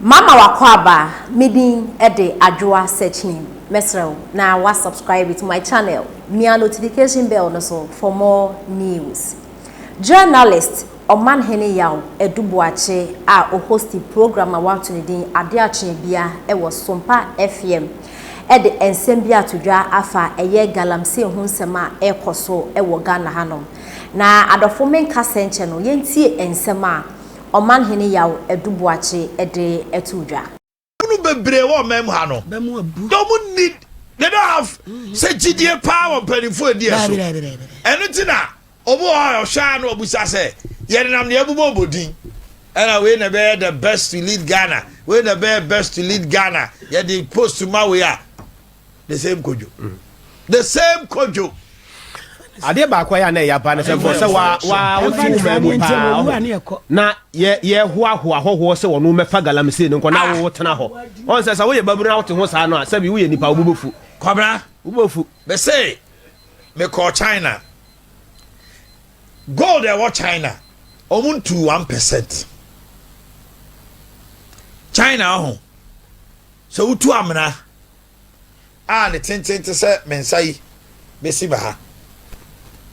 Mama w'akwaaba, me din de Adwoa Searching, mɛsrɛ wo na wa subscribe to my channel, mia notification bell no so for more news. Journalist Ɔmanhene Yaw Adu Boakye a ɔhosti program a wɔato ne din Ade Akye Bia wɔ Sompa FM de nsɛm bi ato dwa afa ɛyɛ galamsey ho nsɛm a ɛrekɔ so wɔ Ghana hanom. Na adɔfo menka sɛnkyɛ no yɛntie nsɛm a Ɔmanhene Yaw Adu Boakye de too dwa. Bunu bebree wɔ ɔman mu ha no, they don't need, they don't have sɛ gyidie paa wɔ mpanimfoɔ adi ɛso. Ɛno ti na obi wɔ hɔ a ɔhwɛ a na ɔbusa sɛ yɛdenam deɛ ɛbobɔ bɔ din ɛna wei na ɛbɛyɛ the best to lead Ghana, wei na ɛbɛyɛ best to lead Ghana, yɛde post ma wei a, the same Kojo, the same Kojo. Adeɛ baako a yɛ a na ɛyɛ apa ne sɛ bɔ sɛ wa wa wote wo man mu paa ɔho na yɛ yɛhoahoa hɔhoɔ sɛ wɔn mɛfa galamsey no nkɔ na wo tena hɔ ɔn sɛ sɛ woyɛ babunu na wote ho saa no a, sɛbi, woyɛ nipa, wo bo bɛfu. Kwabena. Wo bɛfu. Bɛsɛ mekɔɔ China, gold ɛwɔ China, ɔmo ntu 1%. China ho sɛ wotu amena a ne tenten te sɛ me nsa yi bɛsi ba ha,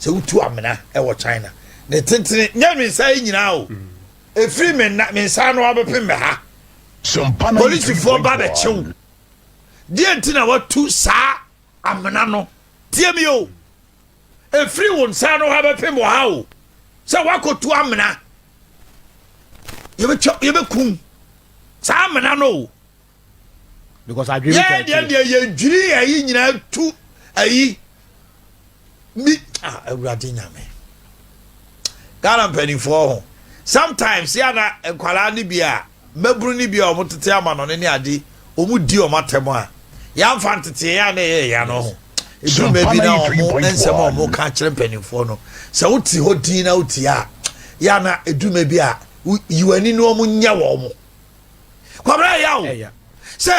sɛ wotu amena ɛwɔ China, ne tentene nyɛ me nsa yi nyinaa o, ɛfiri me nna me nsa no abɛpem me ha, polisifoɔ ba bɛkyew. Deɛ nti na watu saa amena no? Tie mi o, ɛfiri wo nsa no ha bɛpem wɔ ha o, sɛ woakɔtu amena, yɛbɛtwa, yɛbɛkum saa amena no o. Because adwene yɛ deɛ yɛdwiri ayi nyinaa tu ayi mi ah. Awurade Nyame, Ghana mpanimfoɔ ho, sometimes yɛ na nkwadaa no bi a mmabunu no bi a wɔn tete ama no ne ade, wɔn di wɔn atɛm a yɛamfa nteteɛ yɛ a na ɛyɛ ya no ho. Eduruma bi na wɔn nsɛm a wɔn ka kyerɛ mpanimfoɔ no, sɛ wote hɔ din na wotie a, yɛ na eduruma bi a yiwani no wɔn nyɛ wɔn. Kwabena, ɛyà o sɛ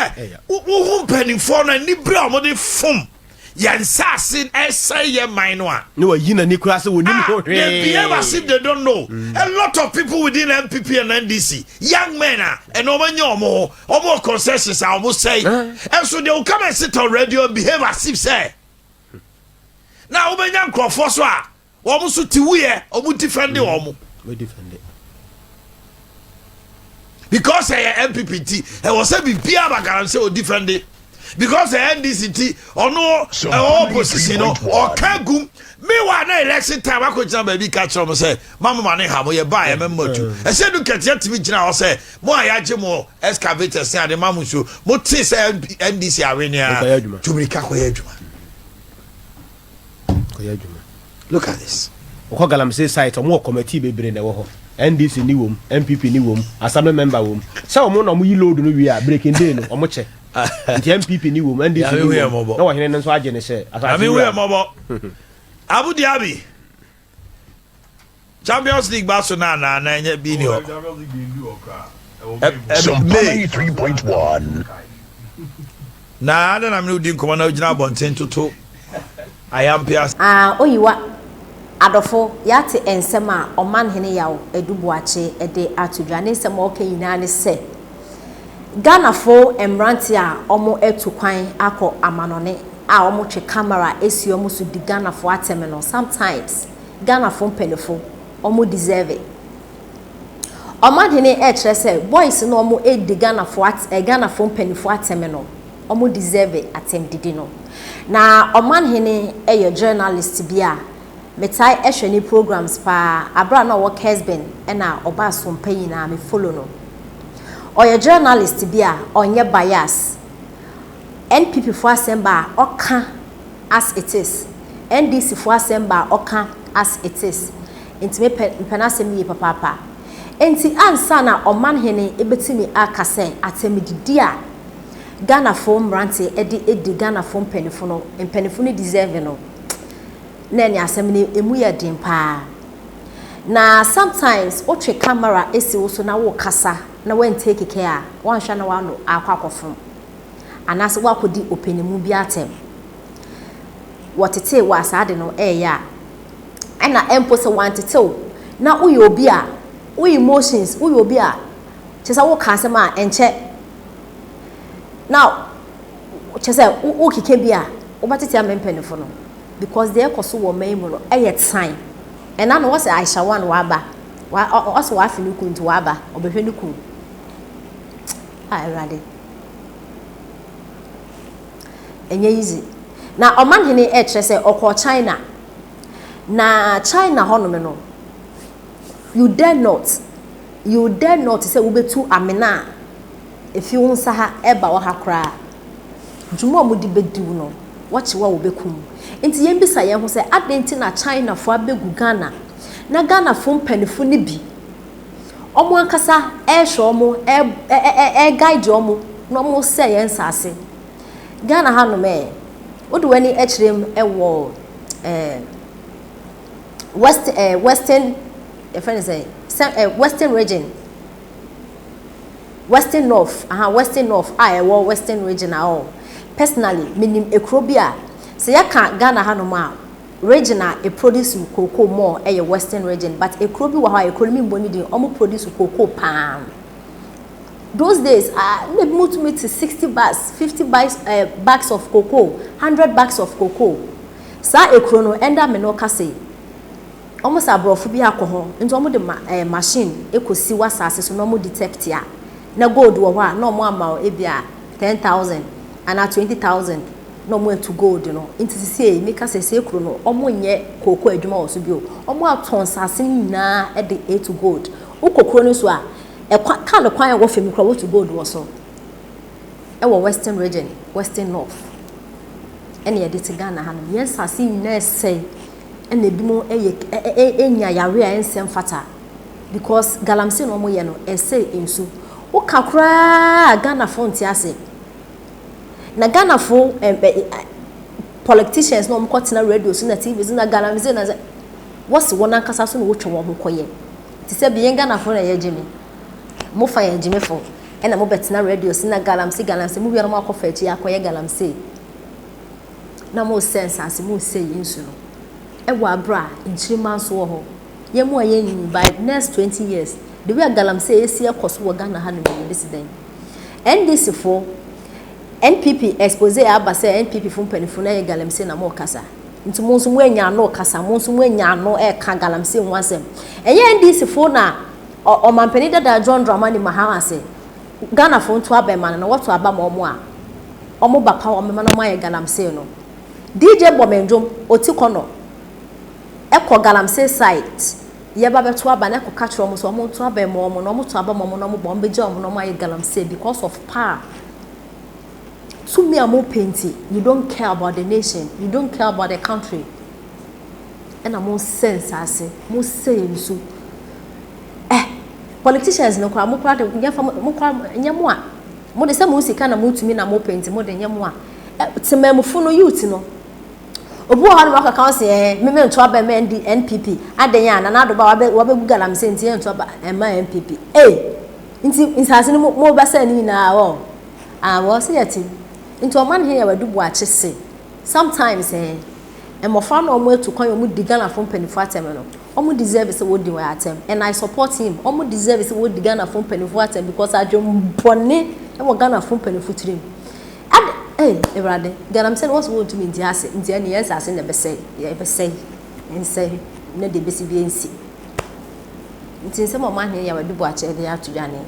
wohu mpanimfoɔ no ani bere a wɔde fom yɛn nsaase ɛsɛe yɛn man no a. Ne wayi n'ani koraa sɛ wɔnim ho hwee. They behave as if they don't know. A lot of people within NPP and NDC, young men a ɛna wɔn anya wɔn ho, wɔn wɔ concessions a wɔn sɛe, ɛnso they will come and sit on radio and behave as if sɛ na wobɛnya nkurɔfoɔ so a wɔn nso ti wuyɛ, wɔn defend wɔn because ɛyɛ NPP ti, ɛwɔ sɛ biribiara ba galamsey o defend, because ɛyɛ NDC ti, ɔno ɛwɔ opposition no, ɔka gum. Meanwhile na election time akɔ gyina baabi ka kyerɛ mo sɛ mama ma ne ha mo yɛ ba yɛ mɛma tu ɛsɛ du kɛteɛ tumi gyina hɔ sɛ mo a yɛagye mo excavators ne ade ma mo nsuo, mo te sɛ NDC awenea tumirika kɔyɛ adwuma. Kɔyɛ adwuma. Look at this. Wokɔ galamsey site, ɔmo wɔ committee bebree na ɛwɔ hɔ. NDC ni wɔm, NPP ni wɔm, assembly member wɔm, sɛ ɔmo na ɔmo yi load no wie a, breaking day no ɔmo kyɛ. Nti NPP ni wɔm, NDC ni wɔm, na ɔhene no nso agye ne hyɛ asase wura. Mɔbɔ Abu Dhabi Champions League ba so na na na ɛnyɛ bi ni hɔ. May 3.1. Na ada na mene wodi nkɔmmɔ na wogyina abɔnten toto ayampe ase. Ah, Oyiwa, adɔfo, yɛate nsɛm a Ɔmanhene Yaw Adu Boakye de ato dwa. Ne nsɛm a ɔka nyinaa ne sɛ, Ghanafo mmerante a wɔatu kwan akɔ amanɔne a wɔtwe camera si wɔn so di Ghanafo atɛm no, sometimes Ghanafo mpanyinfo, wɔn deserve it. Ɔmanhene ɛrekyerɛ sɛ boys no a wɔredi Ghanafo at eh, Ghanafo mpanyinfo atɛm no, wɔn deserve atɛmdidi no. Na Ɔmanhene yɛ journalist bi a metae hwɛ ne programs paa. Abere a na ɔwɔ Kesben ɛna ɔba Asompa nyinaa me follow no. Ɔyɛ journalist bi a ɔnyɛ bias. NPP fo asɛm ba a, ɔka as it is. NDC fo asɛm ba a, ɔka as it is. Nti mepɛ mepɛ n'asɛm yie papaapa. Nti ansa na Ɔmanhene ebetumi aka sɛ atɛmdidi a Ghanafoɔ mmerante de di Ghanafoɔ mpanyinfo no, mpanyinfo no deserve no, na ɛne asɛm no emu yɛ den paa. Na sometimes wotwe camera esi wo so na wokasa na woantake care a, woanhwɛ na w'ano akɔ akɔfom anaasɛ woakɔdi ɔpanimu bi atɛm. Wɔtetee wo a saa ade no ɛyɛ a, ɛna mpo sɛ wɔantete wo na woyɛ obi a wo emotions, woyɛ obi a Kyerɛ sɛ woka asɛm a ɛnkyɛ na kyerɛ sɛ wokeka bi a wobɛtete ama mpanyinfo no because deɛ ɛkɔ so wɔ ɔman yi mu no ɛyɛ tan. Ɛna no wɔsɛ Aisha One waba wa ɔsɛ wafe ne kun nti waba ɔbɛhwɛ ne kun. Ah Awurade. Ɛnyɛ easy. Na ɔmanhene ɛkyerɛ sɛ ɔkɔɔ China. Na China hɔnom no you dare not you dare not sɛ wobɛtu amena a ɛfi wo nsa ha ɛba wɔ ha koraa. Dwuma a wɔde bɛdi wo no, wɔkye wo a wɔbɛkum wo. Nti yɛmbisa yɛn ho sɛ adɛn nti na Chinafoɔ abɛgu Ghana na Ghanafoɔ mpanimfoɔ no bi wɔn ankasa ɛrehwɛ wɔn, ɛreguide wɔn na wɔresɛe yɛn nsaase. Ghana hanom ɛ, wode w'ani kyerɛ mu wɔ ɛɛ west ɛɛ western yɛfrɛ no sɛ sɛ ɛ western region western north aha western north a ɛwɔ western region a ɔ personally menim ekuro bi a sɛ yɛka Ghana hanom a region a ɛproduce cocoa more ɛyɛ western region, but ekuro bi wɔ hɔ a ekuro no membɔ ne din, ɔmo produce cocoa paa. Those days ah, na ebi mo tumi te 60 bags, 50 bags, bags of cocoa, 100 bags of cocoa. Saa ekuro no ɛnda me no kasa yi, ɔmo sɛ aborɔfo bi akɔ hɔ nti ɔmo de ma machine ekosi wɔ asase so na ɔmo detect a na gold wɔ hɔ a, na ɔmo ama wo ebi a 10,000 anaa 20,000 na ɔmo atu gold no. Nti sisi eyi meka sɛ sɛ ekuro no ɔmo nyɛ cocoa adwuma wɔ so bio, ɔmo atɔn nsase no nyinaa ɛde etu gold. Wokɔ kuro no so a, ɛkwa kaa no kwan a ɛwɔ fam kora wotu gold wɔ so. Ɛwɔ western region, western north, ɛna yɛde te Ghana ha no, yɛn nsase nyinaa ɛsɛe, ɛna ebi mo ɛyɛ ɛ ɛnya yare a ɛnsɛm fata because galamsey na ɔmo yɛ no ɛsɛe nsu. Woka koraa Ghanafoɔ nte ase na Ghanafoɔ ɛ ɛ politicians na ɔmo kɔ tena radio so na TV so na galamsey na sɛ wɔsi wɔn ankasa so na wɔtwa wɔn ho kɔyɛ te sɛ bi yɛn Ghanafoɔ na yɛgye mi mo fa yɛn gyimifo, ɛna mo bɛtena radio so na galamsey galamsey mo wia na mo akɔfa akyi akɔyɛ galamsey na mo sɛ nsaase, mo sɛ yi nsu no ɛwɔ abere a nkyirima nso wɔ hɔ. Yɛn mu a yɛn nyi by next 20 years, the way a galamsey esi ɛkɔ so wɔ Ghana ha no mu, yɛbɛsi dɛn? NDC fo, NPP expose aba sɛ NPP fo mpanimfoɔ na yɛ galamsey na mo kasa, nti mo nso mo anya ano kasa, mo nso mo anya ano ɛka galamsey ho asɛm. Ɛyɛ NDC fo na ɔmampanin dada John Dramani Mahama sɛ Ghana fo nto aba ma no na wɔto aba ma ɔmo a ɔmo ba power, ɔmo ma na ɔmo ayɛ galamsey no. DJ Bɔmɛndwom oti kɔnɔ ɛkɔ galamsey site, yɛba bɛto aba na ɛkɔ ka kyerɛ ɔmo sɛ ɔmo nto aba ma ɔmo na ɔmo to aba ma ɔmo na ɔmo bɔ ɔmo bɛgya ɔmo na ɔmo ayɛ galamsey because of power, tumi a mo pɛ nti. You don't care about the nation, you don't care about the country, ɛna mo sɛ nsaase, mo sɛ nsu. Politicians no koraa, mo koraa de nyɛfa mo koraa nyɛ mo a mo de sɛ mo sika na mo tumi na mo pɛ nti mo de nyɛ mo a temaamufo no, youth no. Obi wɔ hɔ no wakaka sɛ meme nto aba ma ND NPP adan a Nana Addo ba wabɛ wabɛgu galamsey nti yɛnto aba ɛma NPP ee. Nti nsaase no mo mo bɛsɛ ne nyinaa wɔ ah wɔ sɛ yɛte nti ɔman he yɛ wadu buakye se sometimes mmɔfra na wɔn atu kwan, wɔn di Ghanafoɔ mpanimfoɔ atɛm no, wɔn deserve sɛ wɔdi wɔn atɛm and I support him. Wɔn deserve sɛ wɔdi Ghanafoɔ mpanimfoɔ atɛm because adwembɔne wɔ Ghanafoɔ mpanimfoɔ tirim. Ade Awurade, galamsey no wɔsɛ wɔntumi nti ase nti ɛne yɛn nsase na ɛbɛsɛe, yɛbɛsɛe nsɛe na deɛ ɛbɛsi bi nsi. Nti nsɛm a ɔman hene yɛ wadu buakye de ato dwa ne.